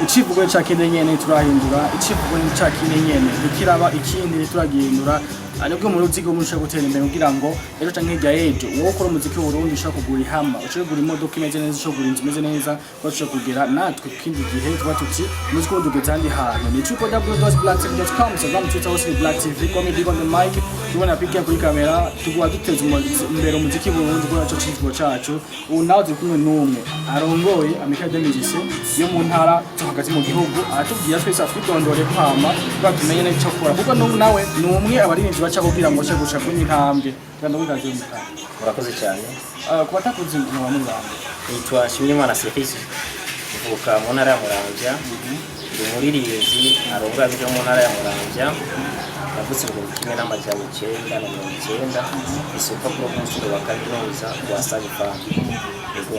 Icivugo ca kindi nyene turahindura, icivugo ni ca kindi nyene, ntikiraba ikindi turagihindura. Nibwo mu ruzigo mushobora gutera imbere kugira ngo ejo canke hirya y'ejo wowe ukora umuziki w'Uburundi ushobora kugura ihama, ushobora kugura imodoka imeze neza, ushobora kugura inzu imeze neza, kuba dushobora kugera natwe ku kindi gihe tuba tuti umuziki w'Uburundi ugeze ahandi hantu. Ni www.blacktv.com, Instagram, Twitter, hose ni Black TV. Comedy Big on the mic, tubona pikia kuri kamera, tuguha duteza imbere umuziki w'Uburundi kuko naco civugo cacu. Ubu nawe turi kumwe n'umwe arongoye Amicale des Musiciens yo mu ntara zo hagati mu gihugu, aratubwira twese, atwidondore ko hama kugira tumenye n'ico akora, kuko n'ubu nawe ni umwe abaririmbyi baca kugira ngo bashe gushika kuri intambwe kandi wikaze mutanga. Murakoze cyane. Ku batakuzi, muba muri bande? Nitwa Nshimiyimana Serisi, mvuka mu ntara ya Muramvya, ndi umuririmbyi arongoye abije mu ntara ya Muramvya. Navutse mu 1990, mfise urupapuro rw'umutsindo wa kaminuza rwa Sage Femme. Ego.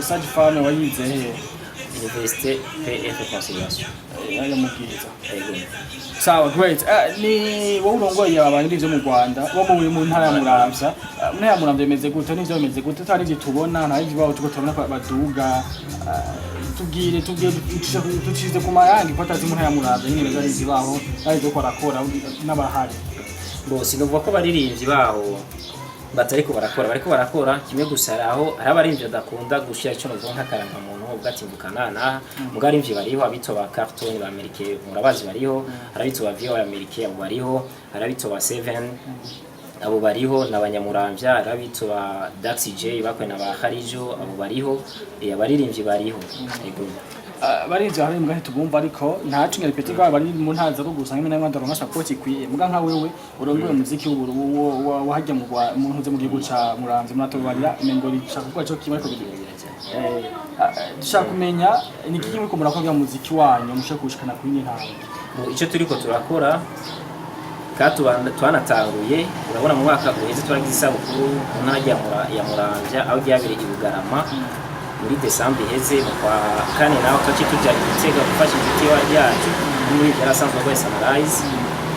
Sage Femme wayize he? Université Paix et Réconciliation. Ayo mu Bwiza? Ego. Sawa, great. Ni wowe urongoye abaririmbyi mu Rwanda bo mu ntara ya Muramvya. Mu ntara ya Muramvya bimeze gute? N'ivyo bimeze gute? Tutari ivyo tubona, nta ivyo babo tuko turabona ko baduga. Tubwire tucize ku mayangi ko atazi mu ntara ya Muramvya nyine bimeze, ari baho ari byo barakora n'abahari. Bo sinovuga ko abaririmbyi baho batariko barakora, bariko barakora. Kimwe gusa, hari aho hari abaririmbyi badakunda gushira ico novuga nk'akarangamuntu, uvuga ati mvuka naha. Muga abaririmbyi bariho, abitwa ba Carton ba Amerike murabazi bariho, hari abitwa ba Vio Amerike, abo bariho, hari abitwa ba Seven, abo bariho n'abanyamuramvya, hari abitwa ba Dax J bakwe na ba Kharijo, abo bariho. Abaririmbyi bariho, ego. Barinzi hari mbwa ntitubumva, ariko ntacu ngere peti ko bari mu ntara za ruguru usanga imwe n'abandi support ikwiye. Muga nka wewe urongoye umuziki w'uburu wahajya mu mu ntuze mu gihugu ca Muramvya, muratobarira imengo rishaka kuvuga cyo kimwe, ariko biri dushaka kumenya ni iki muriko murakora mu muziki wanyu mushaka gushikana kuri iyi ntambwe. Mu icyo turiko turakora twanatanguye, urabona mu mwaka uheze twaragize isabukuru mu ntara ya Muramvya, aho ryabereye i Bugarama muri Desambu iheze. Mu kwa kane naho twaciye tuja i Gitega gufasha inshuti yacu muri yari asanzwe arwaye, Sunrise.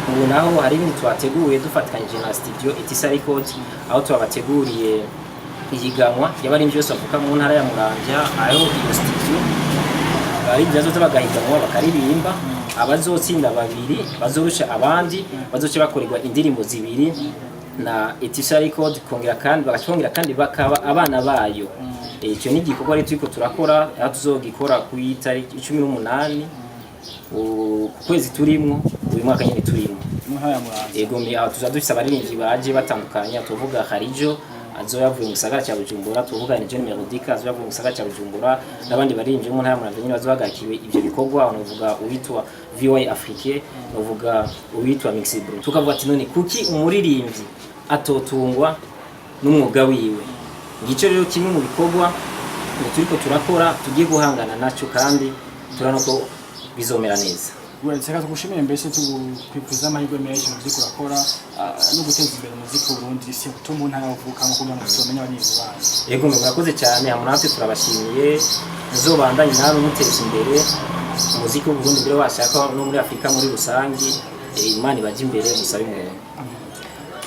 Ubu naho hari ibindi twateguye dufatikanyije na studio Itisa Record, aho twabateguriye ihiganwa ry'abaririmbyi bose bavuka mu ntara ya Muramvya, aho iyo studio abaririmbyi bazoza bagahiganwa bakaririmba, abazotsinda babiri bazorusha abandi bazoca bakorerwa indirimbo zibiri na Etisa Record, kongera kandi bagacongera kandi bakaba abana bayo. Icyo ni igikorwa rero turiko turakora, aho tuzogikora ku itariki 18 ku kwezi turimwo, uyu mwaka nyine turimwo. Mu ntara ya Muramvya? Ego, aho tuza dufise abaririmbyi baje batandukanye. Tuvuga Kharijo azoba yavuye mu gisagara cya Bujumbura, tuvuga ni John Melodica azoba yavuye mu gisagara cya Bujumbura, n'abandi baririmbyi bo mu ntara ya Muramvya nyine bazoba bahagarikiwe ivyo bikorwa. Novuga uwitwa VY Afrique, novuga uwitwa Mixibro. Tukavuga ati none kuki umuririmbyi atotungwa n'umwuga wiwe? Ngico rero kimwe mu bikorwa ngo turiko turakora, tugiye guhangana naco, kandi turabona ko bizomera neza. Reka tugushimire, mbese tukwifuza amahirwe menshi mu muziki urakora no guteza imbere umuziki w'Uburundi, surtout mu ntara uvukamo, kugira ngo tumenye abaririmbyi banyu. Yego, murakoze cyane. Hama natwe turabashimiye, muzobandanye namwe muteza imbere umuziki w'Uburundi, mbere washaka no muri Afurika muri rusangi. Imana ibaje imbere, musabe umuntu.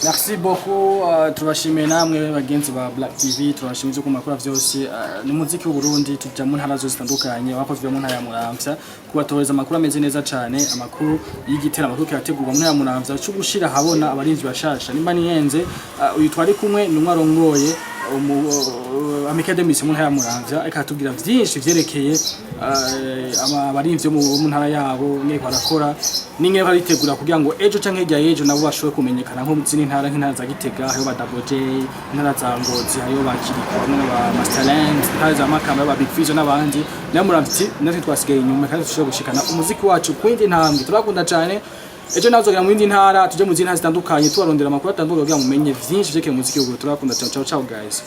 Merci beaucoup. Turabashimiye namwe bagenzi ba Black TV, turabashimiye ibyo kumakura vyose. Ni muziki w'u Burundi, tuja mu ntara zose zitandukanye, abakozi mu ntara ya Muramvya kubatohereza amakuru ameze neza cane, amakuru y'igiteramo amakuru kirategurwa mu ntara ya Muramvya cyo gushira habona abarinzi bashasha. Nimba niyenze, uyu twari kumwe ni umwe arongoye Amicale des Musiciens mu ntara ya Muramvya, ariko aratubwira vyinshi vyerekeye abarimvyi bo mu ntara yabo, ngene barakora n'ingene baritegura kugira ngo ejo canke hirya y'ejo nabo bashobore kumenyekana nko mu zindi ntara, nk'intara za Gitega hariho ba Double J, intara za Ngozi hariho ba Kiriko hamwe na ba Masterland, intara za Makamba ba Big Fizzo n'abandi. Nayo Muramvya natwe twasigaye inyuma kandi dushobora gushikana umuziki wacu kwindi ntambwe. Turakunda cane. Ejo nazogera mu yindi ntara, tuje mu zindi ntara zitandukanye, tubarondera amakuru atandukanye kugira ngo mumenye vyinshi vyerekeye umuziki w'Uburundi. Turakunda cyane. Ciao ciao guys.